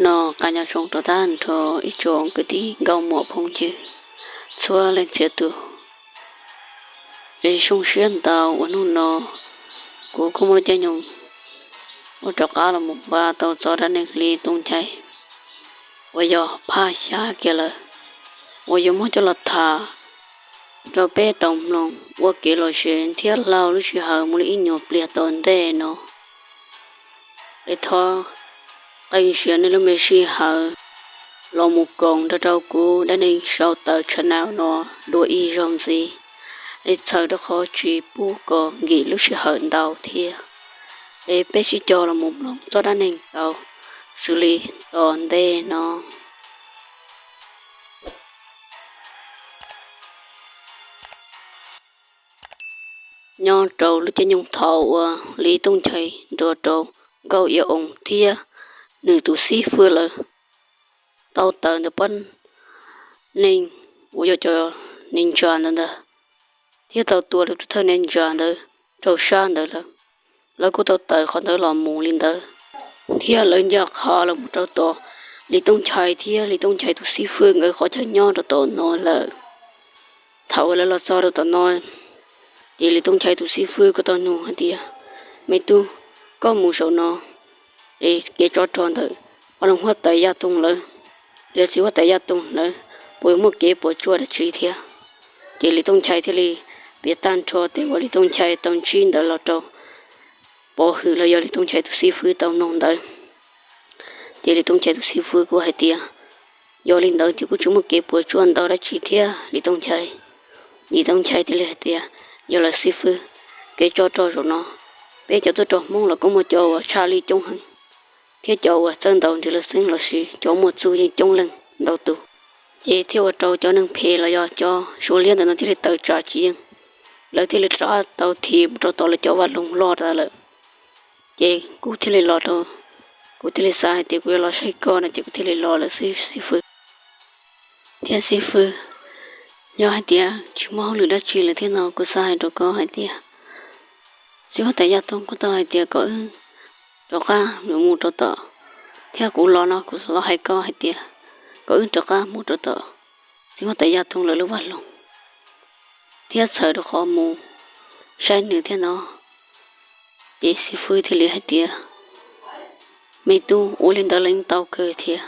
No qab nyob zoo rau tag nrho ib tsoom kwv tij nkauj muam phooj ywg txhua leej txhia tus. Es zoo siab ntau uas hnub no kuv kuj muaj lub caij nyoog uas rov qab los mus npaj tau txoj dab neeg Lis Tooj Nchai uas yog phaj xya kiag lawm, uas yuav muab coj los tham rau peb tau mloog ua kev lom zem thiab laug lub sij hawm mus li ib nyuag pliag tom ntej no. Es thov qee siav nej lub me sij hawm los mus koom nrog rau kuv dab neeg sau tawm channel no dua ib zaug ntxiv, es txhawm rau qhov tsis pub kom nkim lub sij hawm ntau thiab. Es peb sib cog los mus mloog txoj dab neeg tau xws li tom ntej no. Nyob rau lub caij nyoog thaum uas Lis Tooj Nchai nrog rau Nkauj Iab Oos thiab nws tus xib fwb lawv tau tawm ntawm pob neeg uas yog cov neeg ntsa ntawd ntag, thiab tau tua lawv tus thawj neeg ntsa ntawd rau sab ntawd lawm. Lawv kuj tau tawm qhov ntawd los mus li ntawd, thiab lawv ncaj qha los mus rau tom Lis Tooj Nchai thiab Lis Tooj Nchai tus xib fwb nkawd qhov chaw nyob rau tom no lawm. Thaum uas lawv los txog rau tom no, ces Lis Tooj Nchai tus xib fwb kuj tau nug hais tias, Me tub, koj mus saum no es kev tsov rog ntawm Vaj Loog Huab Tais Yaj Toog lawv, los yog txiv huab tais Yaj Toog lawv puas yuav muaj kev puas tsuaj dab tsi thiab? Ces Lis Tooj Nchai thiaj li piav tag nrho tej uas Lis Tooj Nchai tau ntsib ntawd los rau Pov Hwm los yog Lis Tooj Nchai tus xib fwb tau mloog ntawd. Ces Lis Tooj Nchai tus xib fwb kuj hais tias, Yog li ntawd ces kuj tsis muaj kev puas tsuaj ntau dab tsi thiab Lis Tooj Nchai. Lis Tooj Nchai thiaj li hais tias, Yog lawm xib fwb, kev tsov rog zaum no peb cov tuaj rau Hmoob los kuj muaj cov uas tshaj lij coob heev, thiab cov uas txawj ntaus nrhiav lawv xeeb los sis cov muaj txuj yeej coob leej ntau tus. Ces thiaj ua rau cov neeg phem los yog cov Suav liab ntawm no thiaj li tawm tsam tsis yeej, lawv thiaj li rov tau thim mus rau tom lawv cov vaj loog loj ntawd lawm. Ces kuv thiaj li los rau, kuv thiaj li xav hais tias kuv yuav los saib koj no ces kuv thiaj li los lawm xib fwb. Thiab xib fwb, yog hais tias tsis muaj hauj lwm dab tsi lawm thiab no kuv xav hais rau koj hais tias, txiv huab tais Yaj Toog kuj tau hais tias kom wb rov qab mus rau tom, thiab kuv los no kuv los hais koj hais tias kom wb rov qab mus rau tom txiv huab tais Yaj Toog lawv lub vaj loog, thiab txhawm rau qhov mus saib nws thiab no. Ces xib fwb thiaj li hais tias, Me tub, ua li ntawd los yeej tau kawg thiab,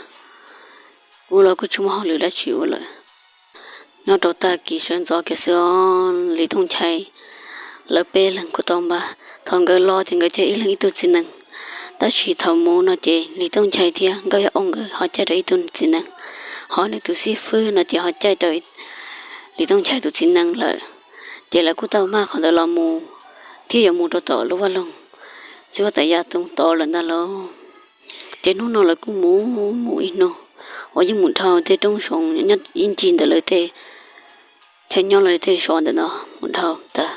kuv los kuj tsis muaj hauj lwm dab tsi ua lawm. Nyob rau tag kis sawv ntxov kiag xwb, Lis Tooj Nchai lawv peb leeg kuj tau npaj. Thaum nkawd los ces nkawd coj ib leeg ib tug txiv nees, tab sis thaum mus no ces Lis Tooj Nchai thiab Nkauj Yaj Oos nkawd ho caij rau ib tug txiv nees, ho nws tus xib fwb no ces ho caij rau Lis Tooj Nchai tus txiv nees lawm. Ces lawv kuj tau maj qhov ntawd los mus, thiab yuav mus rau tom lub vaj loog txiv huab tais Yaj Toog tod lawm ntag lauj. Ces hnub no lawv kuj mus mus ib hnub, uas yeej mus dhau tej roob zoov nyob ib ncig ntawm lawv tej chaw nyob lawv tej zos ntawm no mus dhau tas,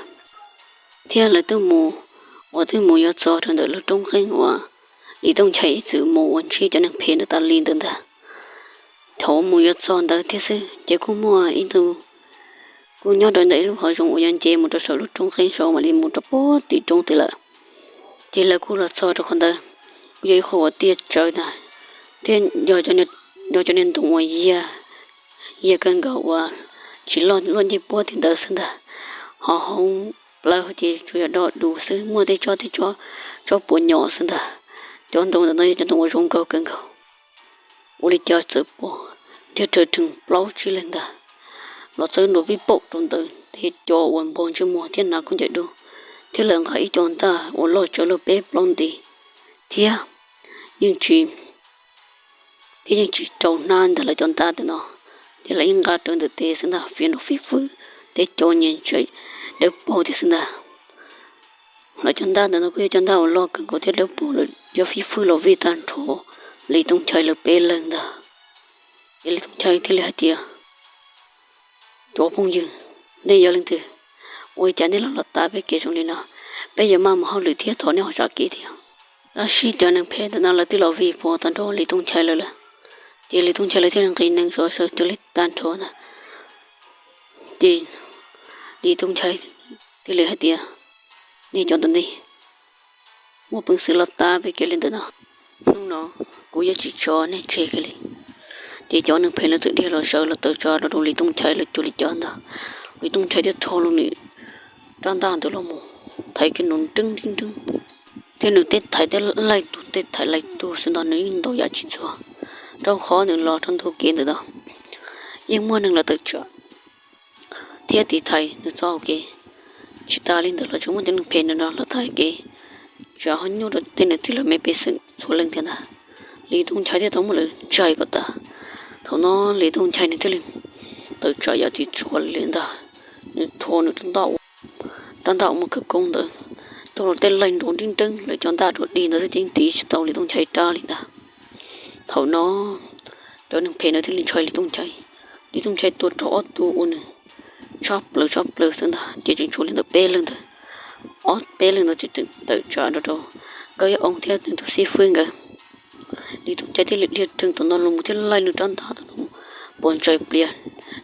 thiab lawv twb mus, uas twb mus yuav txog rau ntawm lub roob qeeb uas Lis Tooj Nchai ib txwm mus uas ntsib cov neeg phem ntawd tas li ntawd ntag. Thaum mus yuav txog ntawd thiab xwb ces kuj muaj ib tug kuj nyob rau ntawm ib lub hav zoov uas yuav nce mus rau saum lub roob qeeb saud mam li mus rau puag tim roob tid lawm. Ces lawv kuj los txog rau qhov ntawd, kuj yog ib qho uas tiaj tsawv ntag, thiab yog cov niag ntoo uas yiag, yiag kawg nkaus uas tsis loj luaj ncej puab tim ntawd xwb ntag. Ho hauv plawv ces tsuas yog do dus xwb, muaj tej tsob tej tsob, tsob puas nyom xwb ntag. Cov ntoo ntawm no yog cov ntoo uas zoo nkaug kawg nkaus. Ua li cas txawm pom ntiag rhawv rhees plaub tsib leeg ntag los txawb nrov vij paum rau ntawd, tej cov uas npog ntsej muag thiab hnav khaub ncaws dub, thiab lawv nqa ib co ntaj uas loj tsawv luaj peb plaub nti, thiab yeej tsis thiab yeej tsis rau hnab ntag lawv cov ntaj ntawm no, ces lawv yeej nqa rawv ntawm tes xwb ntag, fiav nrov fij fwb, tej cov nyias ntse dawb paug thiab xwb ntag. Lawv cov ntaj ntawm no kuj yog cov ntaj uas loj kawg nkaus thiab dawb paug, lawv cov fij fwb los vij tag nrho Lis Tooj Nchai lawv peb leeg ntag. Ces Lis Tooj Nchai thiaj li hais tias, cov phooj ywg, nej yog leej twg? Ua li cas nej los los tav peb kev zoo li no? Peb yuav maj mus hauj lwm thiab, thov nej ho zam kev thiab. Tab sis cov neeg phem ntawm no lawv twb los vij puas tag nrho Lis Tooj Nchai lawv lawm. Ces Lis Tooj Nchai lawv thiaj li nqis neeg sawv sawv cuag li tag nrho ntag. Ces Lis Tooj Nchai thiaj li hais tias, nej cov ntawm nej muaj peev xwm los tav peb kev li ntawm no, hnub no kuv yuav tsis tso nej tseg kiag li. Ces cov neeg phem lawv txawm dhia los sawv los tawm tsam rau rau Lis Tooj Nchai lawv cuag li cas ntag. Lis Tooj Nchai thiaj rho loo nws rab ntaj ntawd los mus thaiv kiag nws nreeb nreeb nreeb, thiab nws tej thaiv tej laij tug tej thaiv laij tug xwb ntag, nws yeej ntaus yam tsis txuag. Rau qhov nws los rau ntug kev ntawm no yeej muaj neeg los tawm tsam thiab tiv thaiv nws txoj hau kev. Tsis tas li ntawd los tseem muaj cov neeg phem ntawm no los tav kev, tsam ho nyuaj rau tej nws txij lawv me pej xeem txhua leej thiab ntag. Lis Tooj Nchai thiaj tau muab lawv ntsais kom tas. Thaum no Lis Tooj Nchai nws thiaj li tawm tsam yam tsis txuag li ntag, nws rho nws rab ntaj ua, rab ntaj ua muaj khawv koob ntawd tuaj rau tej laij nrov nreeb nreeb, lawv cov ntaj rau dig ntawd xwb ces tiv tsis tau Lis Tooj Nchai rab li ntag. Thaum no cov neeg phem ntawd thiaj li ntshai Lis Tooj Nchai. Lis Tooj Nchai tua rau ob tug ua nws tshaj plaws tshaj plaws xwb ntag, ces tseem tshuav li ntawm peb leeg ntawd. Ob peb leeg ntawd tseem tawm tsam rau rau Nkauj Yaj Oo thiab nws tus xib fwb nkawd. Lis Tooj Nchai thiaj li dhia rhees tom no los thiab laij nws rab ntaj tom no, pos ntshai plias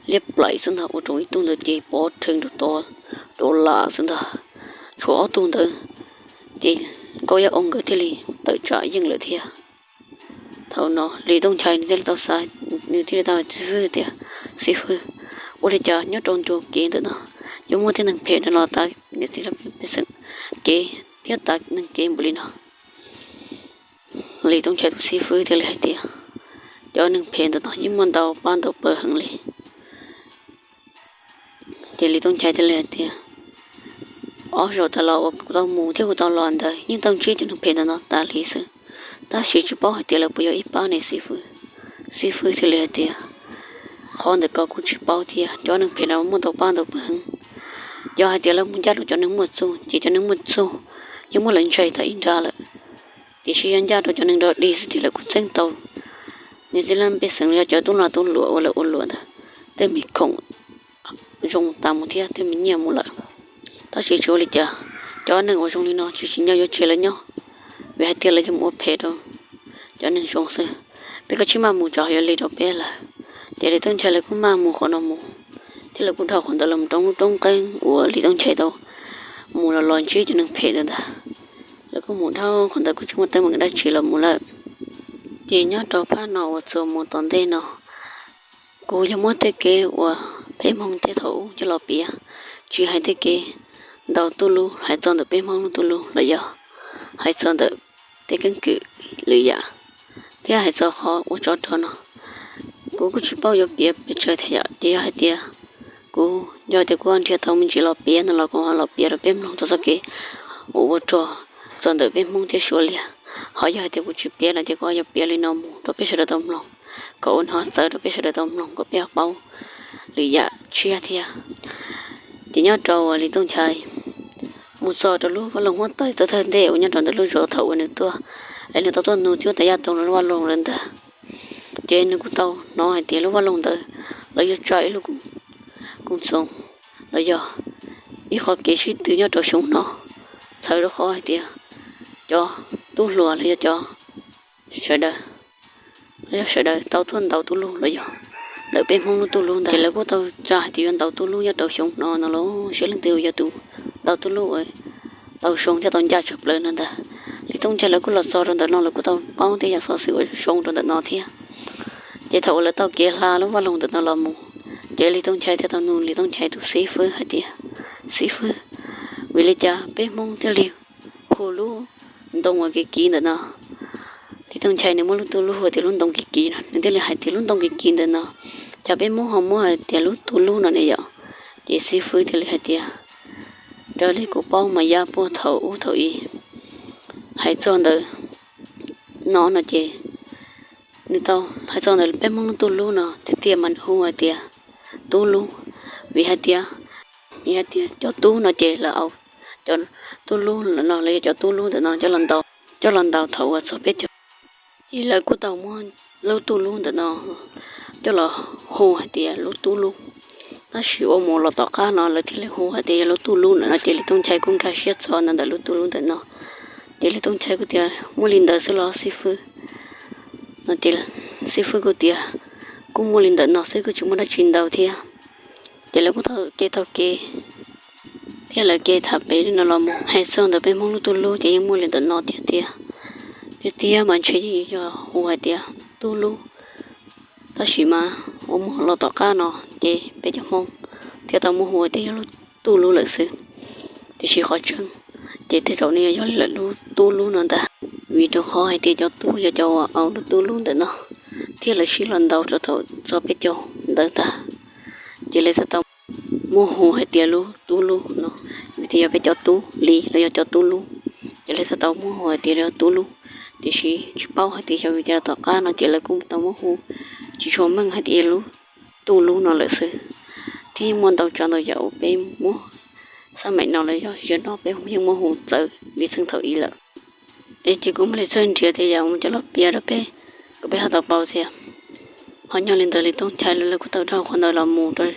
liab plaim xwb ntag, ua rau ib tug ntawd ces pov rhees rau tod rau lam xwb ntag. Tshuav ob tug ntawd ces Nkauj Yaj Oo nkawd thiaj li tawm tsam yeej lawm thiab. Thaum no Lis Tooj Nchai nws thiaj li tau xav, nws thiaj li tau hais xib fwb tias, xib fwb, ua li cas nyob rau ncua kev ntawm no yuav muaj tej neeg phem no los tav niam txiv lawv pej xeem kev thiab tav neeg kev npaum li no? Lis Tooj Nchai tus xib fwb thiaj li hais tias, cov neeg phem ntawm no yeej muaj ntau pab ntau pawg heev li. Ces Lis Tooj Nchai thiaj li hais tias, ob zaug tas los uas kuv tau mus thiab kuv tau los ntawd yeej tau ntsib cov neeg phem ntawm no tas li xwb, tab sis tsis paub hais tias lawv puas yog ib pab ne xib fwb. Xib fwb thiaj li hais tias, qhov ntawm ko kuv tsis paub thiab, cov neeg phem no muaj ntau pab ntau pawg heev. Yog hais tias lawv mus ncaj rau cov neeg muaj txuj ces cov neeg muaj txuj yeej muab lawv ntsais tas ib nrab lawm. Tiam sis yog ncaj rau cov neeg dog dig xwb ces lawv kuj txeeb tau niam txiv lawv pej xeem los yog cov tub lag tub luam uas lawv ua luam ntawd tej me khoom zoo tas mus thiab tej me nyiaj mus lawm. Tab sis tsis ua li cas, cov neeg uas zoo li no tsis tsim nyog yuav tseg lawv nyob, vim hais tias lawv yuav mus ua phem rau cov neeg zoo xwb. Peb kav tsij maj mus tsam ho yuav lig rau peb lawm. Ces Lis Tooj Nchai lawv kuj maj mus qhov no mus, thiab lawv kuj dhau qhov ntawd los rau lub roob qeeb uas Lis Tooj Nchai tau mus los los ntsib cov neeg phem ntawd ntag. Lawv kuj mus dhau qhov ntawd kuj tsis muaj teeb meem dab tsi los mus lawm. Ces nyob rau phab no uas txuas mus tom ntej no, kuv yog muab tej kev uas peb Hmoob tej thaum ub coj los piav, tsis hais tej kev ntaus tuj lub, hais txog ntawm peb Hmoob lub tuj lub los yog hais txog ntawm tej keeb kwm lwm yam, thiab hais txog qhov ua tsov rog no, kuv kuj tsis paub yuav piav pes tsawg thiab yom. Ces yog hais tias kuv, yog hais tias kuv nrhiav tau me ntsis los piav no los kuv ho los piav rau peb mloog txog txoj kev uas ua rog txog ntawm peb Hmoob thiab Suav liag. Ho yog hais tias kuv tsis piav no ces kuv ho yuav piav li no mus rau peb sawv daws tau mloog, kom ua nov txawv rau peb sawv daws tau mloog kom peb ho paub lwm yam tshiab thiab. Ces nyob rau uas Lis Tooj Nchai mus txog rau lub vaj loog huab tais txawv thawj ntej uas nyob rau ntawm lub zos thaum uas nws tuaj, es nws tau tuaj nug txog ua tais Yaj Toog lub vaj loog lawm ntag. Ces nws kuj tau hnov hais tias lub vaj loog ntawd lawv yuav tsa ib lub koom txoos los yog ib qho kev sib tw nyob rau xyoo no, txhawm rau qhov hais tias cov tub hluas los yog cov sawv daws, los yog sawv daws tau tuaj ntaus tuj lub los yog ntawm peb Hmoob lub tuj lub ntawd, ces lawv kuj tau tsa hais tias yuav ntaus tuj lub nyob rau xyoo no no los seb leej twg uas yog tus ntaus tuj lub uas tau zoo thiab tau ncaj tshaj plaws no ntag. Lis Tooj Nchai lawv kuj los txog rau ntawm no lawv kuj tau paub tej yam xov xwm uas zoo rau ntawm no thiab. Ces thaum uas lawv taug kev hla lub vaj loog ntawm no los mus, ces Lis Tooj Nchai thiaj tau nug Lis Tooj Nchai tus xib fwb hais tias, xib fwb, vim li cas peb Hmoob thiaj li hu lub ntoo uas kiv kiv ntawm no? Lis Tooj Nchai nws muab lub tuj lub hu tias lub ntoo kiv kiv no, nws thiaj li hais tias lub ntoo kiv kiv ntawm no, cas peb Hmoob ho muab hais tias lub tuj lub no ne yom? Ces xib fwb thiaj li hais tias, raws li kuv paub mas Yaj Puag thaum ub thaum i hais txog ntawm no no ces nws tau hais txog ntawm peb Hmoob lub tuj lub no tiag tiag mas nws hu hais tias tub lub, vim hais tias, vim hais tias cov tub no ces lawv au cov tub lub no los yog cov tub lub ntawm no coj los ntaus, coj los ntaus thaum uas txog peb caug Ces lawv kuj tau muab lub tuj lub ntawm no coj los hu hais tias lub tub lub. Tab sis ua mus los tom qab no lawv thiaj li hu hais tias yog lub tuj lub ntawm no, ces Lis Tooj Nchai kuj nkag siab txog ntawm lub tuj lub ntawm no. Ces Lis Tooj Nchai kuj tias muaj li ntawd xwb los xib fwb? No ces xib fwb kuj tias kuj muaj li ntawm no xwb, kuj tsis muaj dab tsi ntau thiab. Ces lawv kuj tau kev tau kev thiab lawv kev tham pem li no los mus hais txog ntawm peb Hmoob lub tuj lub ces yeej muaj li ntawm no tiag tiag. Tiag tiag mas ntshe yeej yog hu hais tias tub lub, tab sis mas ua mus los tom qab no ces peb cov Hmoob thiaj tau muab hu tias yog lub tuj lub lawm xwb. Tiam sis qhov tseeb ces tej zaum nws yog li lawm lub tub lub no ntag, vim rau qhov hais tias cov tub yog cov uas au lub tub lub ntawm no, thiab lawv sib los ntaus rau thaum txog peb caug ntawd ntag. Ces lawv thiaj tau muab hu hais tias lub tub lub no, vim tias yog peb cov tub li los yog cov tub lub, ces lawv thiaj tau muab hu hais tias lub tub lub. Tiam sis tsis paub hais tias xyov vim li cas tom qab no ces lawv kuj tau muab hu tsis tshua meej hais tias lub tuj lub no lawm xwb. Thiab yeej muaj ntau tsav ntau yam uas peb muab xab maim no los yog zaum no peb yeej muab hu txawv li txheej thaum ub lawm. Es ces kuv mam li txawj nrhiav tej yam uas coj los piav rau peb kom peb ho tau paub thiab. Ho nyob li ntawd Lis Tooj Nchai lawv kuj tau dhau qhov ntawd los mus rau,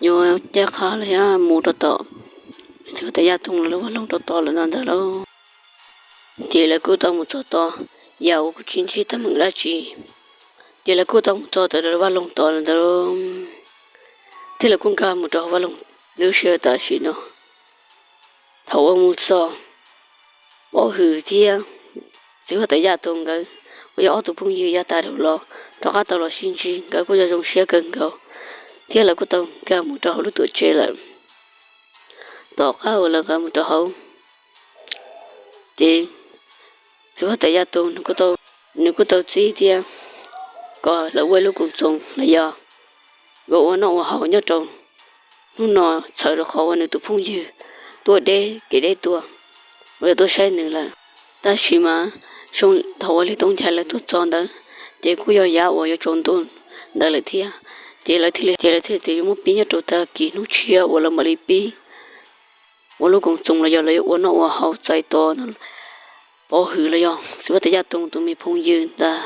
yuav ncaj qha los yog mus rau tom Txiv Huab Tais Yaj Toog lawv lub vaj loog rau tom lawm no ntag lauj. Ces lawv kuj tau mus txog tom yam uas kuj tsis ntsib teeb meem dab tsi. Ces lawv kuj tau mus txog tom lawv vaj loog tom lawm ntag lauj. Thiab lawv kuj nkag mus rau hauv vaj loog lub sij hawm tam sim no. Thaum uas mus txog, Pov Hwm thiab Txiv Huab Tais Yaj Toog nkawd uas yog ob tug phooj ywg yav tas dhau los rov qab tau los sib ntsib, nkawd kuj yog zoo siab kawg nkaus. Thiab lawv kuj tau nkag mus rau hauv lub tuam tsev lawm. Tom qab uas lawv nkag mus rau hauv, ces Txiv Huab Tais Yaj Toog nws kuj tau txib thiab kom lawv ua ib lub koom txoos los yog yuav ua noj ua haus nyob rau hnub no, txhawm rau qhov uas nws tus phooj ywg tuaj deb kev deb tuaj, uas yog tuaj saib nws lawm. Tab sis mas thaum uas Lis Tooj Nchai lawv tuaj txog ntawd, ces kuj yog yav uas yuav tsaus ntuj ntawd lawm thiab. Ces lawv thiaj li, ces lawv thiaj li tias yuav muab pib nyob rau tag kis hnub tshiab uas lawv mam li pib ua lub koom txoos los yog lawv yuav ua noj ua haus txais tos Pov Hwm los yog Txiv Huab Tais Yaj Toog tus me phooj ywg ntag.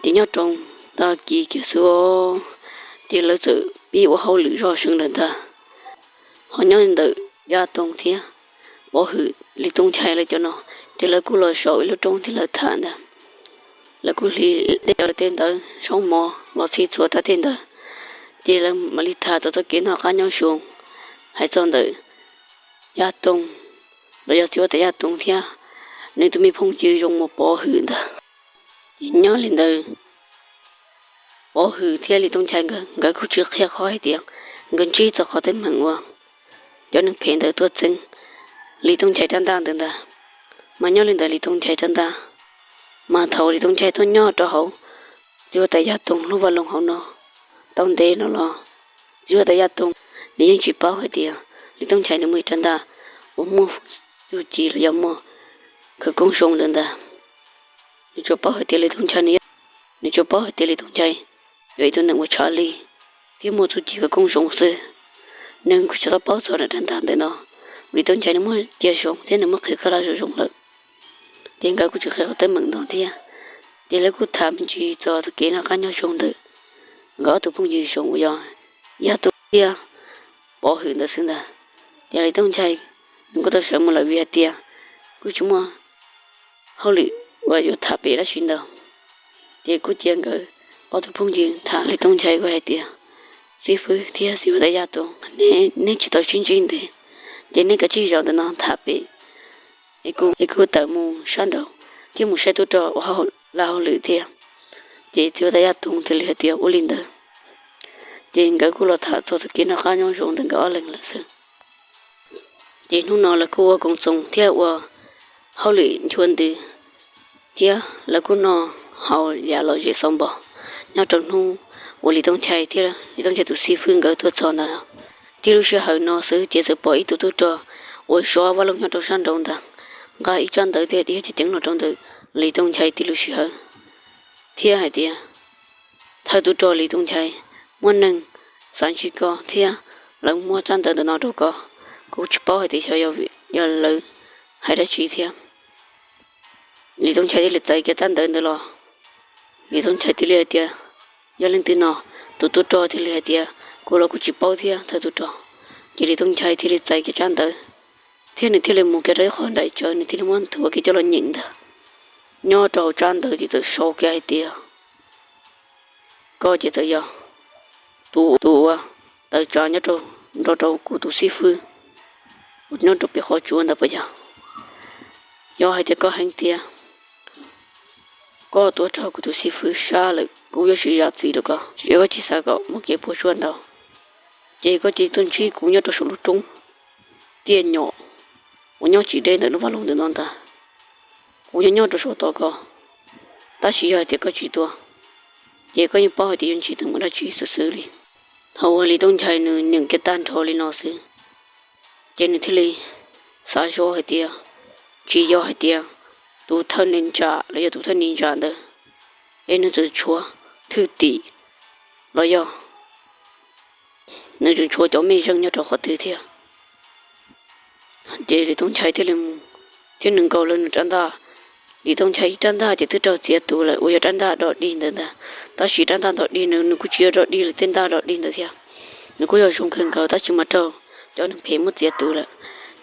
Ces nyob rau tag kis kiag xwb, ces lawv txawm pib ua hauj lwm zoj zeeg lawm ntag. Ho nyob ntawm Yaj Toog thiab Pov Hwm, Lis Tooj Nchai lawv cov no, ces lawv kuj los saum ib lub roob thiab lawv tham ntag. Lawv kuj hliv tej cov tej ntawd, soob mov los txhij txhua tag tej ntawd, ces lawv mam li tham txog txoj kev noj qab nyob zoo, hais txog ntawm Yaj Toog los yog Txiv Huab Tais Yaj Toog thiab nws tus me phooj ywg zoo mus Pov Hwm ntag. Ces nyob li ntawd, Pov Hwm thiab Lis Tooj Nchai nkawd, nkawd kuj tsis qhia qhov hais tias nkawd ntsib txog qhov teeb meem uas cov neeg phem ntawd tuaj txeeb Lis Tooj Nchai rab ntaj ntawd ntag. Mas nyob li ntawd Lis Tooj Nchai rab ntaj, mas thaum Lis Tooj Nchai tuaj nyob rau hauv Txiv Huab Tais Yaj Toog lub vaj loog hauv no tau ntev no los, Txiv Huab Tais Yaj Toog nws yeej tsis paub hais tias Lis Tooj Nchai nws muaj ib rab ntaj uas muaj txuj ci los yog muaj khawv koob zoo ntawd ntag. Nws tsuas paub hais tias Lis Tooj Nchai nws, nws tsuas paub hais tias Lis Tooj Nchai yog ib tug neeg uas tshav li thiab muaj txuj ci khawv koob zoo xwb. Nws kuj tsis tau paub txog nws rab ntaj ntawm no, Lis Tooj Nchai nws muab cia zoo thiab nws muab qhia koj laj zoo zoo lawm. Ces nkawd kuj tsis qhia qhov teeb meem ntawd thiab. Ces lawv kuj tham me ntsis txog txoj kev noj qab nyob zoo ntawm nkawd ob tug phooj ywg zoo uas yog Yaj Toog thiab Pov Hwm ntawd xwb ntag. Ces Lis Tooj Nchai nws kuj tau sawv mus lawm vim hais tias kuj tsis muaj hauj lwm uas yuav tham pem dab tsi ntau. Ces kuj cia nkawd ob tug phooj ywg tham, Lis Tooj Nchai kuj hais tias, Xib fwb thiab Txiv Huab Tais Yaj Toog, neb tsis tau sib ntsib ntev, ces neb kav tsij zaum ntawm no tham pem, es kuv tawm mus sab nraud thiab mus saib tub rog ua laj hauj lwm thiab. Ces Txiv Huab Tais Yaj Toog thiaj li hais tias ua li ntawd. Ces nkawd kuj los tham txog txoj kev noj qab nyob zoo ntawm nkawd ob leeg lawm xwb. Ces hnub no lawv kuj ua koom txoos thiab ua hauj lwm nchuav ntws, thiab lawv kuj noj haus yam lom zem xaus npog nyob rau hnub uas Lis Tooj Nchai thiab Lis Tooj Nchai tus xib fwb nkawd tuaj txog ntawd. Tib lub sij hawm no xwb ces txawm pom ib tug tub rog uas zov vaj loog nyob rau sab nraud ntag nqa ib tsab ntawv thiab dhia ceev ceev los rau ntawm Lis Tooj Nchai tib lub sij hawm, thiab hais tias, Thawj tub rog Lis Tooj Nchai, muaj neeg xav ntsib koj thiab lawv muab tsab ntawv ntawm no rau koj. Kuv tsis paub hais tias xyov yog lawv hais dab tsi thiab. Lis Tooj Nchai thiaj li txais kiag tsab ntawv ntawd los. Lis Tooj Nchai thiaj li hais tias, yog leej twg no? Tus tub rog thiaj li hais tias, kuv los kuv tsis paub thiab, thawj tub rog. Ces Lis Tooj Nchai thiaj li txais kiag tsab ntawv, thiab nws thiaj li mus kiag rau ib qho nraim tsawv, nws thiaj li muab nthuav kiag coj los nyeem ntag. Nyob rau hauv tsab ntawv ces txawm sau kiag hais tias, koj ces txawm yog tus, tus uas tawm tsam nyob rau, nrog rau kuv tus xib fwb uas nyob rau pem qhov tsua ntawd puas yog? Yog hais tias koj heev tiag, koj tuaj raug kuv tus xib fwb sab lawm, kuv yuav tsis zam txim rau koj, yog koj tsis xav kom muaj kev puas tsuaj ntau, ces koj cia li tuaj ntsib kuv nyob rau saum lub roob Tiaj Nyom uas nyob tsis deb ntawm lub vaj loog ntawm no ntag. Kuv yuav nyob rau saum tos koj, tab sis yog hais tias koj tsis tuaj, ces koj yeej paub hais tias yuav ntsib teeb meem dab tsi xwb xwb li. Thaum uas Lis Tooj Nchai nws nyeem kiag tag nrho li no xwb, ces nws thiaj li xav zoj hais tias, tsis yog hais tias tus thawj neeg ntsa los yog tus thawj neeg ntsa ntawd es nws tseem tshuav thwj tim los yog nws tseem tshuav cov mej zeej nyob rau qhov twg thiab. Ces Lis Tooj Nchai thiaj li mus thiab nws nkaus lawv nws rab ntaj. Lis Tooj Nchai ib rab ntaj ces twb raug txiav tus lawm uas yog rab ntaj dog dig ntawd ntag, tab sis rab ntaj dog dig nws, nws kuj tsis yog dog dig li tej ntaj dog dig ntawd thiab, nws kuj yog zoo kawg nkaus tab sis mas raug cov neeg phem muab txiav tus lawm.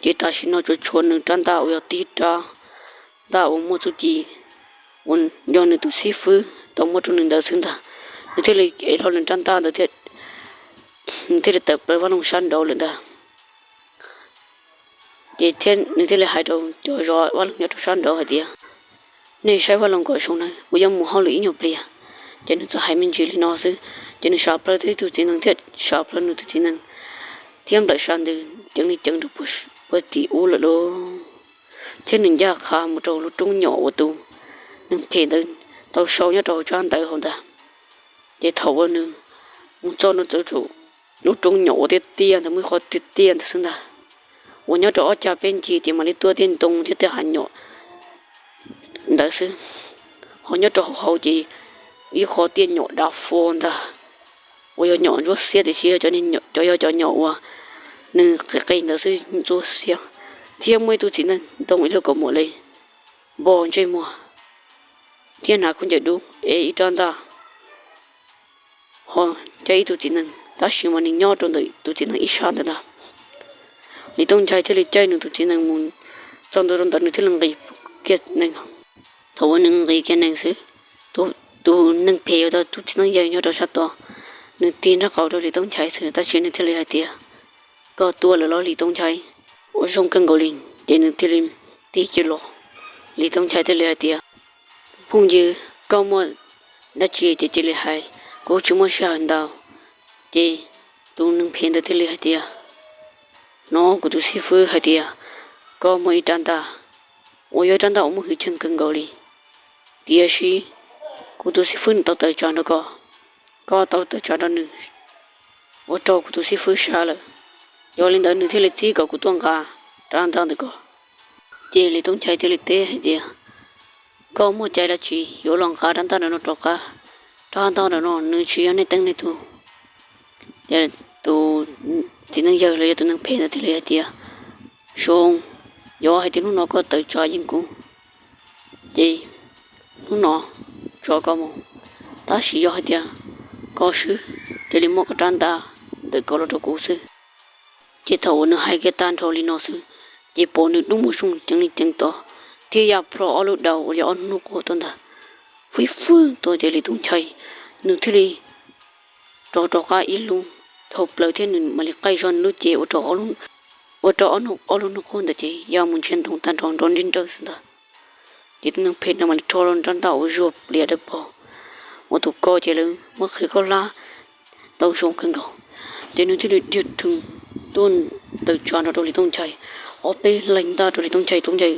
Ces tam sim no tsuas tshuav nws rab ntaj uas yog tib rab ntaj uas muaj txuj ci uas yog nws tus xib fwb tau muab rau nws ntawd xwb ntag. Nws thiaj li ev hlo nws rab ntaj ntawd thiab, nws thiaj li tawm plaws vaj loog sab nraud lawm ntag. Ces thiab nws thiaj li hais rau cov zov vaj loog nyob rau sab nraud hais tias, nej saib vaj loog kom zoo na, kuv yuav mus hauj lwm ib nyuag pliag. Ces nws txawm hais me ntsis li no xwb, ces nws sam plaws tib tug txiv nees thiab sam plaws nws tus txiv nees thiab nplawm sab ntws ceev li ceev rau puag tim ub lawm lauj. Thiab nws ncaj qha mus rau lub roob nyom uas tus neeg phem ntawd tau sau nyob rau hauv tsab ntawv hauv ntag. Ces thaum uas nws mus txog nws txawm lub roob nyom uas tiaj tiaj ntawd, muaj ib qho tiaj tiaj ntawd xwb ntag, uas nyob rau ob cag peb ncig ces mam li tuaj tej ntoo thiab tej hav nyom ntawd xwb. Ho nyob rau hauv hauv ces ib qho tiaj nyom dav fo ntag, uas yog nyom ntsuab xiab tiam sis cov yog cov nyom uas nws qis qis ntawd xwb ntsuab xiab. Thiab muaj ib tug txiv neej ntoo ib lub kaus mom li npog ntsej muag thiab hnav khaub ncaws dub es ib rab ntaj ho caij ib tug txiv neej, tab sis mas nws nyob rau ntawm tus txiv neej ib sab ntawd ntag. Lis Tooj Nchai thiaj li caij nws tus txiv neej mus txog ntua rau ntawd nws thiaj li nqis kiag nees. Thaum uas nws nqis kiag nees xwb, tus neeg phem uas tau tus txiv neej yawg nyob rau sab tod, nws tig nraub qaum rau Lis Tooj Nchai xwb tab sis nws thiaj li hais tias, koj tuaj lawm los Lis Tooj Nchai? Ua zoo kawg nkaus li. Ces nws thiaj li tig kiag los, Lis Tooj Nchai thiaj li hais tias, phooj ywg, koj muaj dab tsi ces cia li hais, kuv tsis muaj sij hawm ntau. Ces tus neeg phem ntawd thiaj li hais tias, hnov kuv tus xib fwb hais tias koj muaj ib rab ntaj uas yog ib rab ntaj uas muaj hwj chim kawg nkaus li, tiam sis kuv tus xib fwb nws tau tawm tsam nrog koj, koj tau tawm tsam nrog nws, ua rau kuv tus xib fwb sab lawm. Yog li ntawd nws thiaj li txib kom kuv tuaj nqa rab ntaj ntawm koj. Ces Lis Tooj Nchai thiaj li teb hais tias, koj muaj cai dab tsi yuav los nqa rab ntaj ntawm no rov qab? Rab ntaj ntawm no nws tsis yog nej teeb nej tug. Ces tus txiv neej yawg los yog tus neeg phem ntawd thiaj li hais tias, zoo, yog hais tias hnub no koj tawm tsam yeej kuv, ces hnub no tso koj mus, tab sis yog hais tias koj swb, cia li muab koj rab ntaj ntawm koj los rau kuv xwb. Ces thaum uas nws hais kiag tag nrho li no xwb, ces pom nws dub muag zoo ceev li ceev tod, thiab ya plho ob lub daus uas yog ob hnub quaj tuaj ntag, fwj fwj tuaj. Ces Lis Tooj Nchai nws thiaj li rov rov qab ib lub dhau plaws thiab nws mam li qaij zog nws lub cev ua rau ob lub hnub quaj ntawd ces ya mus ntsiag ntoo tag nrho nrov nriab nrawg xwb ntag. Ces tus neeg phem no mam li rho los rab ntaj uas zuag plias dawb paug uas tus ko ces lawv muab qhwv khaub hlab tau zoo kawg nkaus. Ces nws thiaj li dhia rhees tuaj tawm tsam nrog rau Lis Tooj Nchai, ob peb leeg ntaj rau Lis Tooj Nchai, Tooj Nchai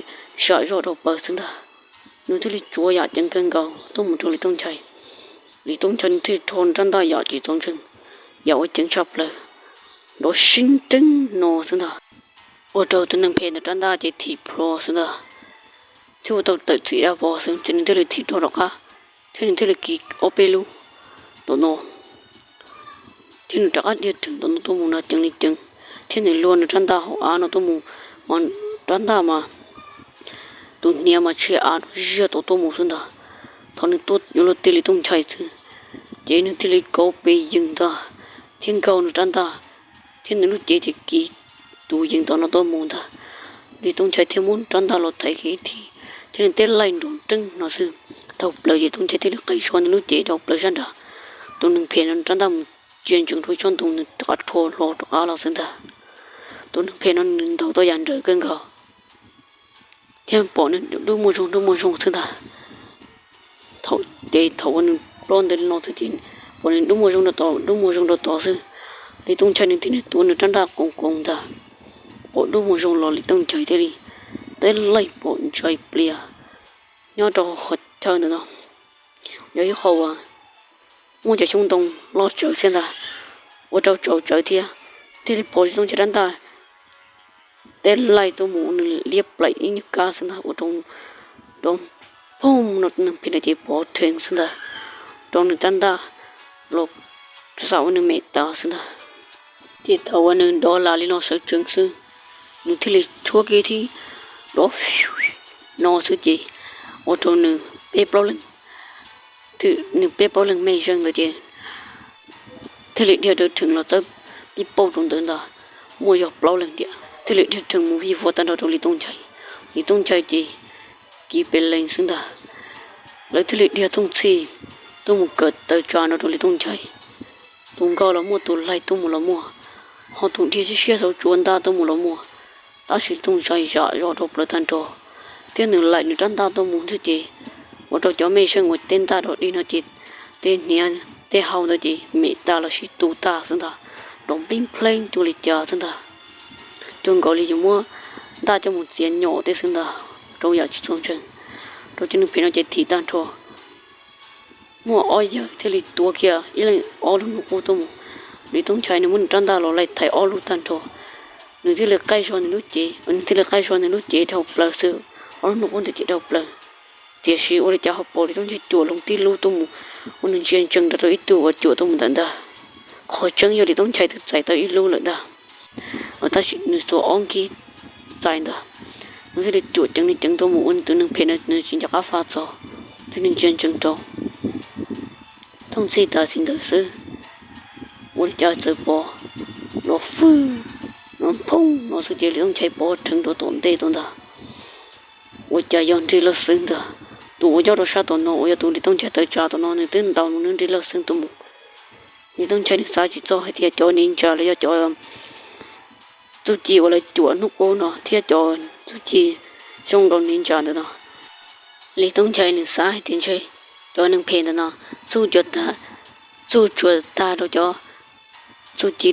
sam zoj rau pawg xwb ntag. Nws thiaj li tsuav yam ceev kawg nkaus tuaj mus rau Lis Tooj Nchai. Lis Tooj Nchai nws thiaj li rho rab ntaj yam tsis txaus ntseeg, yam uas ceev tshaj plaws, nrov sib nreeb no xwb ntag. Ua rau tus neeg phem ntawd rab ntaj ces thim plho xwb ntag, thiab ua tau tawm txim dab vog xwb ces nws thiaj li thim rov rov qab, thiab nws thiaj li kiv ob peb lub tom no, thiab nws rov qab dhia rhees tom no tuaj mus no ceev li ceev, thiab nws luag nws rab ntaj hauv av no tuaj mus, mas rab ntaj mas tus tus hniav mas tshia av ziag tau tuaj mus xwb ntag. Thaum nws tuaj yuav luag tig Lis Tooj Nchai xwb, ces nws thiaj li kauv pes yees ntag thiab nkaug nws rab ntaj, thiab nws lub cev ces kiv tus yees tom no tuaj mus ntag. Lis Tooj Nchai thiaj muab rab ntaj los thaiv kiag ib thim, thiab nws tej laij nrov nreeb no xwb, dhau plaws ces Tooj Nchai thiaj li qaij zog nws lub cev dhau plaws sab nrad. Tus neeg phem no rab ntaj mus ntsia ntsees rau ib tsob ntoo, nws rov qab rho hlo rov qab los xwb ntag. Tus neeg phem no nws ntaus tau yam nrawm kawg nkaus thiab pom nws dub muag zoo dub muag zoo xwb ntag. Thaum ces thaum uas nws ploj ntawd no xwb ces pom nws dub muag zoo rau tod dub muag zoo rau tod xwb. Lis Tooj Nchai nws thiaj li tuav nws rab ntaj qoos qoos ntag, pom dub muag zoo los Lis Tooj Nchai thiaj li tej laij pom ntshai plias. Nyob rau qhov chaw ntawm no yog ib qho uas muaj cov xyoob ntoo loj tsawv xwb ntag, ua rau tsaus tsawv thiab. Thiaj li pom Lis Tooj Nchai rab ntaj tej laij tuaj mus ua nws liab plaim ib nyuag kab xwb ntag, ua rau nrov phooj no, neeg phem no ces pov rhees xwb ntag, rau nws rab ntaj los xam ua nws mem tas xwb ntag. Ces thaum uas nws dov lam li no sawv tsees xwb, nws thiaj li tshuab kiag thib dov no xwb ces ua rau nws peb plaub leeg, nws peb plaub leeg mej zeej ntawd ces thiaj li dhia rau rhees los txawb ib pauj rau ntawd ntag, muaj yog plaub leeg tiam thiaj li dhia rhees mus vij vog tag nrho rau Lis Tooj Nchai. Lis Tooj Nchai ces kiv pes lees xwb ntag, lawv thiaj li dhia thooj txhij tuaj mus kawm tawv tsa no rau Lis Tooj Nchai. Tus nkaug los muaj, tus laig tuaj mus los muaj, ho tus dhia siab siab xauv tsuav ntaj tuaj mus los muaj, tab sis Lis Tooj Nchai zam zog rau plaws tag nrho, thiab nws laim nws rab ntaj tuaj mus xwb ces ua rau cov mej zeej uas tej ntaj dog dig no ces tej hniav tej hau ntawd ces mem tas los sis tu tag xwb ntag, nrov npleeb npleeb cuag li cas xwb ntag, cuag nkaus li yus muab ntaj coj mus txiav nyom tej xwb ntag, rau yam tsis txaus ntseeg. Rau cov neeg phem no ces thim tag nrho. Muaj ob yawg thiaj li tuav kiag ib leeg ob lub hnub qub tuaj mus. Lis Tooj Nchai nws muab nws rab ntaj los laij thaiv ob lub tag nrho, nws thiaj li qaij zog nws lub cev, nws thiaj li qaij zog nws lub cev dhau plaws xwb, ob lub hnub qub ntawd ces dhau plaws. Tiam sis ua li cas ho pom Lis Tooj Nchai cuam loo tib lub tuaj mus ua nws ntsia ntsees rau ib tug uas cuam tuaj mus ntawm ntag. Qhov tseeb yog Lis Tooj Nchai twb txais tau ib lub lawm ntag, tab sis nws xuas ob nkib txais ntag, nws thiaj li cuam ceev li ceev tuaj mus ua tus neeg phem no nws tsis nco qab faj txog, thiaj li ntsia ntsees rau. Thooj txhij tas xis ntawd xwb, ua li cas txawm pom los fwj no phooj no xwb ces Lis Tooj Nchai pov rhees rau tom ntej tau ntag. Ua cas yog Nrig Laj Xwb ntag. Tus uas nyob rau sab tom no uas yog tus Lis Tooj Nchai tawv tsa tom no nws twb ntaus nws Nrig Laj Xwb tuaj mus. Lis Tooj Nchai nws xav tsis txog hais tias cov niv ntsa los yog cov txuj ci uas lawv cuam hnub qub no thiab cov txuj ci zoo nkaus niv ntsa ntawm no. Lis Tooj Nchai nws xav hais tias ntshe cov neeg phem ntawm no txuj tsuas tag, txuj tsuas tag rau cov txuj ci,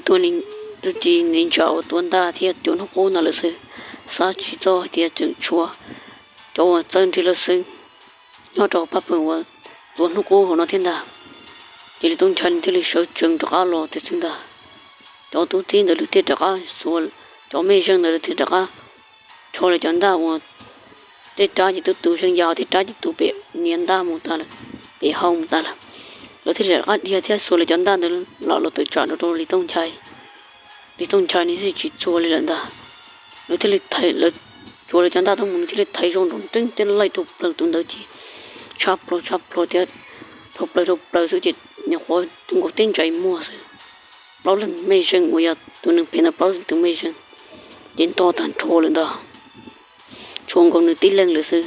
txuj ci niv ntsa uas tua ntaj thiab cuam hnub qub no lawm xwb. Xav tsis txog hais tias tseem tshuav cov uas txawj Nrig Laj Xwb nyob rau pab pawg uas tua hnub qub hauv no thiab ntag. Ces Lis Tooj Nchai nws thiaj li sawv tsees rov qab los tiag xwb ntag. Cov tub txib ntawd lawv thiaj rov qab xuas, cov mej zeej ntawd lawv thiaj rov qab rho lawv cov ntaj uas tej rab ces twb tu zeej yam, tej rab ces tu pem niam ntaj mus tas lawm, pem hau mus tas lawm. Lawv thiaj li rov qab dhia thiab xuas lawv cov ntaj ntawd lam los tawm tsam rau rau Lis Tooj Nchai. Lis Tooj Nchai nws thiaj tsis txuag li lawm ntag. Lawv thiaj li thaiv, lawv tsuav lawv cov ntaj tuaj mus nws thiaj li thaiv zog nrov nreeb tej laij rau plaws tus ntawd ces tshab plho tshab plho thiab rau plaws rau plaws xwb ces nyuam qhuav tu nkaus teb ntsais muag xwb. Plaub leeg mej zeej uas yog tus neeg phem ntawd plaub leeg tus mej zeej ces ntog tag nrho lawm ntag. Tshuav nkaus nws tib leeg lawm xwb.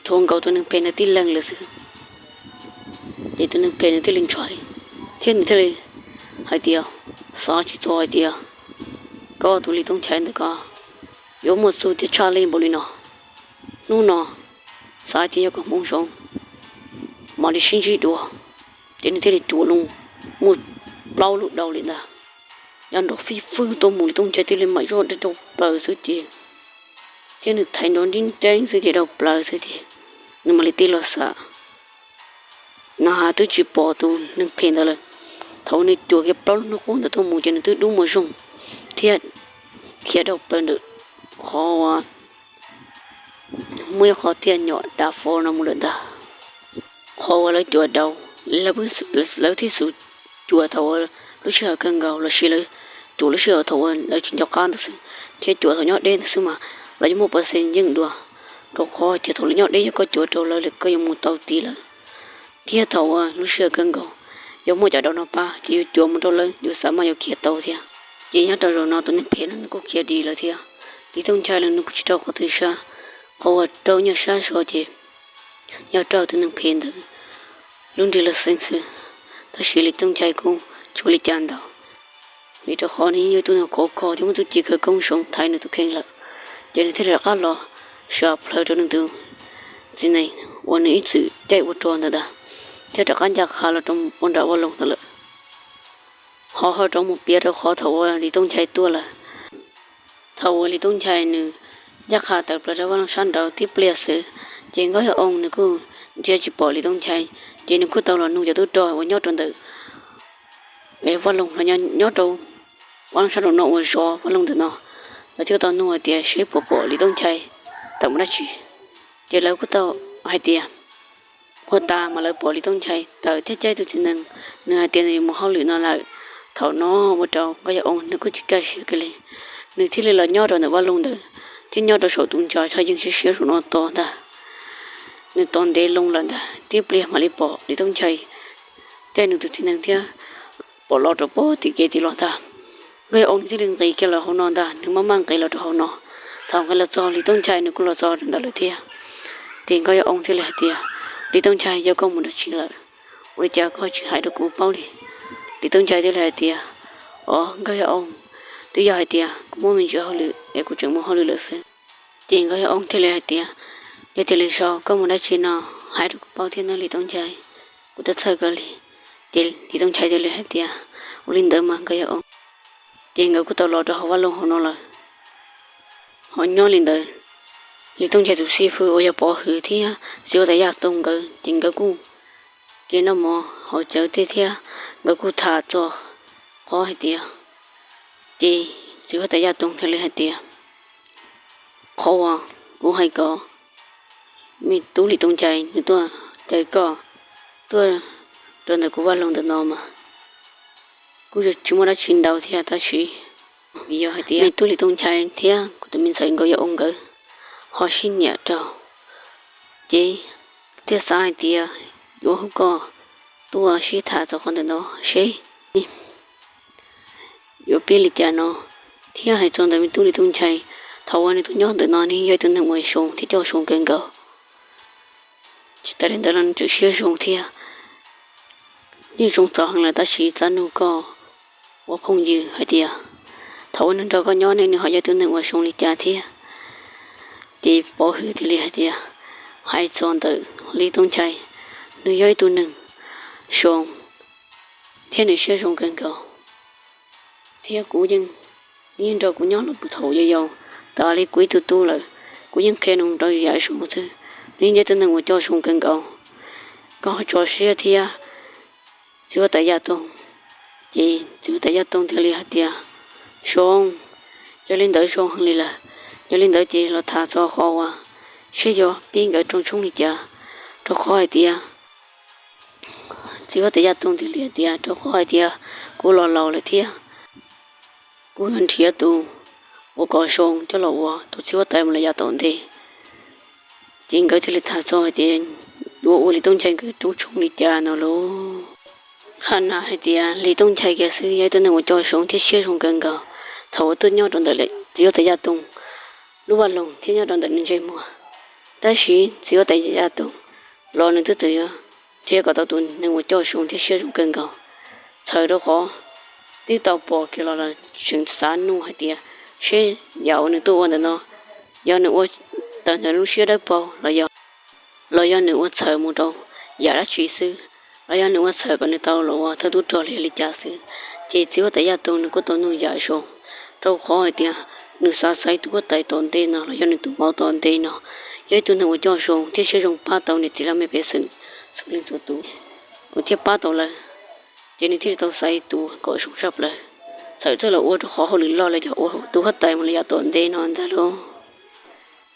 Tshuav nkaus tus neeg phem ntawd tib leeg lawm xwb. Ces tus neeg phem nws thiaj li ntshai thiab nws thiaj li hais tias, xav tsis txog hais tias koj tus Lis Tooj Nchai ntawm ko yuav muaj txuj thiab tshaj lij npaum li no. Hnub no xav hais tias yog koj hmoov zoo, mam li sib ntsib dua. Ces nws thiaj li cuam loo muaj plaub lub dau li ntag, ya nrov fij fwj tuaj mus, Lis Tooj Nchai thiaj li mam zoj dej rau plaws xwb ces, thiab nws thaiv nrov nreeb nreeb xwb ces dhau plaws xwb ces nws mam li tig los xam. Nws twb tsis pom tus neeg phem ntawd lawm. Thaum nws cuam kiag plaub lub hnub qub ntawd tuaj mus ces nws twb dub muag zoog thiab khiav dhau plaws ntawm qhov uas muaj ib qho tiaj nyom dav fo no mus lawm ntag. Qhov uas lawv cuam dav, lawv thiaj xub cuam thaum lub sij hawm kawg nkaus los sis lawv cuam lub sij hawm thaum uas lawv tsis nco qab ntawd xwb, thiab cuam thaum nyob deb ntawd xwb mas los yeej muaj pov xees yeej dua, rau qhov tias thaum lawv nyob deb yog koj cuav rau lawv koj yuav mus tau tid lawm. Thiab thaum uas lub sij hawm kawg nkaus yog muaj cov daus no pab ces yuav cuav mus rau lawv yuav xav mas yuav khiav tau thiab. Ces nyob rau zaum no tus neeg phem no nws kuj khiav dim lawm thiab. Lis Tooj Nchai los nws kuj tsis raug qhov twg sab, qhov uas raug nyuag sab so ces yog raug tus neeg phem ntawd lub nrig lub xeev xwb. Tab sis Lis Tooj Nchai kuj tsis ua li cas ntau, vim rau qhov nws yeej yog ib tug neeg khov kho thiab muaj txuj ci khawv koob zoo thaiv nws tus kheej lawm. Ces nws thiaj li rov qab los sawv plawv rau nws tus txiv nees uas nws ib txwm caij ua rog ntawd ntag, thiab rov qab ncaj qha los rau puag nram vaj loog ntawd lawm. Ho ho rov mus piav rau qhov thaum uas Lis Tooj Nchai tuaj lawm. Thaum uas Lis Tooj Nchai nws ncaj qha tawm plaws rau vaj loog sab nraud tib pliag xwb, ces Nkauj Yaj Oo nws kuj ntsia tsis pom Lis Tooj Nchai, ces nws kuj tau los nug cov tub rog uas nyob rau ntawm vaj loog los nyob rau vaj loog sab nraum no uas zov vaj loog ntawm no, lawv thiaj tau nug hais tias seb puas pom Lis Tooj Nchai tawm mus dab tsi. Ces lawv kuj tau hais tias puag ta mas lawv pom Lis Tooj Nchai tawm thiab caij tus txiv nees, nws hais tias nws yuav mus hauj lwm no lawm. Thaum no ua rau Nkauj Yaj Oo nws kuj tsis kaj siab kiag li, nws thiaj li los nyob rau ntawm vaj loog ntawd, thiab nyob rau saum tus ntsa tsho yeej siab siab saum no tos ntag. Nws tos ntev loo lawm ntag, tib pliag mam li pom Lis Tooj Nchai caij nws tus txiv nees thiab pom los rau puag tim kev tim los ntag. Nkauj Yaj Oo nws thiaj li nqis kiag los hauv no ntag, nws maj maj nqis los rau hauv no. Thaum nqis los txog Lis Tooj Nchai nws kuj los txog rau ntawd lawm thiab. Ces Nkauj Yaj Oo thiaj li hais tias, Lis Tooj Nchai, yog koj mus dab tsi lawm? Ua li cas koj tsis hais rau kuv paub li? Lis Tooj Nchai thiaj li hais tias, Os Nkauj Yaj Oo, twb yog hais tias kuv muaj me ntsis hauj lwm es kuv tseem mus hauj lwm lawm xwb. Ces Nkauj Yaj Oo thiaj li hais tias, Yog tias li so koj mus dab tsi no, hais rau kuv paub thiab nawb Lis Tooj Nchai, kuv twb txhawj koj li. Ces Lis Tooj Nchai thiaj li hais tias, Ua li ntawd mas Nkauj Yaj Oo. Ces nkawd kuj tau los rau hauv vaj loog hauv no lawm. Ho nyob li ntawd, Lis Tooj Nchai tus xib fwb uas yog Pov Hwm thiab txiv huab tais Yaj Toog nkawd ces nkawd kuj kev noj mov haus cawv tej thiab nkawd kuj tham txog qhov hais tias, ces txiv huab tais Yaj Toog thiaj li hais tias, Qhov uas kuv hais kom me tub Lis Tooj Nchai nws tuaj caw koj tuaj rau ntawm kuv vaj loog ntawm no mas kuj tsis muaj dab tsi ntau thiab, tab sis vim yog hais tias me tub Lis Tooj Nchai thiab kuv tus me ntxhais Nkauj Yaj Oo nkawd ho sib nyiam rau, ces thiaj xav hais tias yuav hu koj tuaj sib tham txog qhov ntawm no seb yuav pib li cas no. Thiab hais txog ntawm me tub Lis Tooj Nchai, thaum uas nws tuaj nyob ntawm no nws yog ib tug neeg uas zoo thiab coj zoo kawg nkaus. Tsis tas li ntawd los nws tseem siab zoo thiab. Yeej zoo txaus heev lawm tab sis xav nug koj ua phooj ywg hais tias thaum uas nws nrog koj nyob ne nws ho yog ib tug neeg uas zoo li cas thiab. Ces Pov Hwm thiaj li hais tias, hais txog ntawm Lis Tooj Nchai, nws yog ib tug neeg zoo thiab nws siab zoo kawg nkaus, thiab kuv yeej, nws yeej nrog kuv nyob los puag thaum yau yau, tas li kuv ib tug tub lawm, kuv yeej qhia nws rau yam zoo xwb, nws yeej yog ib tug neeg uas coj zoo kawg nkaus. Koj ho tso siab thiab txiv huab tais Yaj Toog. Ces txiv huab tais Yaj Toog thiaj li hais tias, zoo, yog li ntawd zoo heev li lawm. Yog li ntawd ces los tham txog qhov uas seb yuav pib nkawd rooj tshoob li cas, rau qhov hais tias, txiv huab tais Yaj Toog thiaj li hais tias, rau qhov hais tias kuv los laus lawm thiab kuv yuav nrhiav tus uas kom zoo coj los ua tus txiv huab tais mus lawm yav tom ntej. Ces nkawd thiaj li tham txog hais tias yuav ua Lis Tooj Nchai nkawd rooj tshoob li cas no lauj. Qhab na hais tias Lis Tooj Nchai kiag xwb yog ib tug neeg uas coj zoo thiab siab zoo kawg nkaus. Thaum uas tuaj nyob rau ntawm txiv huab tais Yaj Toog lub vaj loog thiab nyob rau ntawm nws ntsej muag, tab sis txiv huab tais Yaj Toog los nws twb txawm yuav nrhiav kom tau tus neeg uas coj zoo thiab siab zoo kawg nkaus. Txhawm rau qhov twb tau pom kiag los los tseem xav nug hais tias seb yam uas nws tuaj ua ntawm no, yog nws ua tawm ntawm lub siab dawb paug los yog, los yog nws ua txhawm mus rau yam dab tsi xwb, los yog nws ua txhawm kom nws tau los ua thawj tub rog los yog li cas xwb. Ces txiv huab tais Yaj Toog nws kuj tau nug yam zoo, rau qhov hais tias nws xav xaiv tus huab tais tom ntej no los yog nws tus maum tom ntej no yog ib tug neeg uas coj zoo thiab siab zoo pab tau niam txiv laj mej pej xeem txhua leej txhua tus, uas thiaj pab tau lawv. Ces nws thiaj li tau xaiv tus kom zoo tshaj plaws, txhawm txawj los ua rau qhov hauj lwm loj los yog ua tus huab tais mus lawm yav tom ntej no ntag lauj.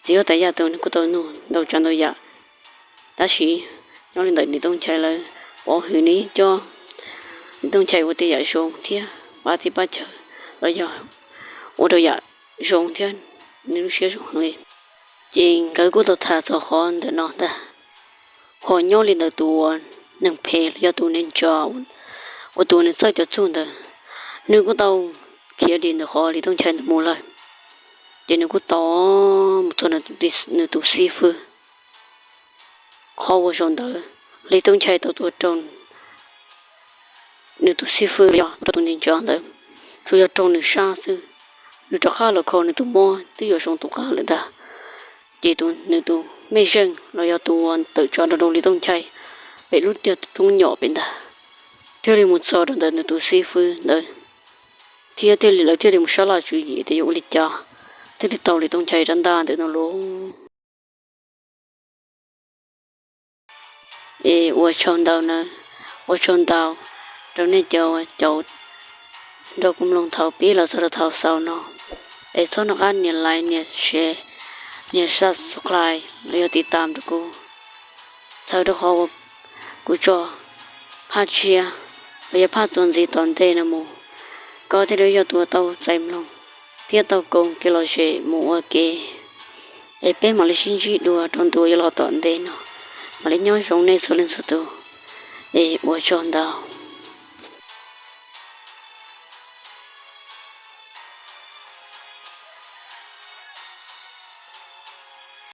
Txiv huab tais Yaj Toog nws kuj tau nug ntau tsav ntau yam, tab sis nyob li ntawm Lis Tooj Nchai lawv, Pov Hwm nws yeej coj Lis Tooj Nchai ua tej yam zoo thiab pab teb pab chaw, los yog ua rau yam zoo thiab nws lub siab zoo heev li. Ces nkawd kuj tau tham txog qhov ntawm no ntag. Ho nyob li ntawd tus uas neeg phem los yog tus neeg nco, uas tus uas nws txawj cov txuj ntawd, nws kuj tau khiav dim ntawm qhov Lis Tooj Nchai ntawd mus lawm. Ces nws kuj tau mus txog nws tus xib fwb. Qhov uas zaum ntawd Lis Tooj Nchai tau tua rau nws tus xib fwb los yog tua rau tus neeg nco ntawd, tsuas yog raug nws sab xwb. Nws rov qab los kho nws tus mob twb yuav zoo tus qab lawm ntag. Ces nws tus mej zeej los yog tus uas tawm tsam rau Lis Tooj Nchai pem lub tiaj roob nyom pem ntag, thiaj li mus txog rau ntawm nws tus xib fwb ntawd, thiab thiaj li lawv thiaj li mus sab laj tswv yim tias yuav ua li cas thiaj li tau Lis Tooj Nchai rab ntaj ntawm no lauj. Es ua tsaug ntau na, ua tsaug ntau rau nej cov caum nrog kuv mloog thaum pib los txog rau thaum xaus no. Es txhob nco qab nias like, nias share, nias subscribe los yog tiv tam rau kuv, txhawm rau qhov uas kuv tso phaj tshiab los yog phaj txuas ntxiv tom ntej no mus, koj thiaj li yog tus uas tau txais mloog thiab tau koom kev lom zem mus ua ke. Es peb mam li sib ntsib dua rau ntu yuav los tom ntej no. Mam li nyob zoo nej txhua leej txhua tus, es ua tsaug ntau.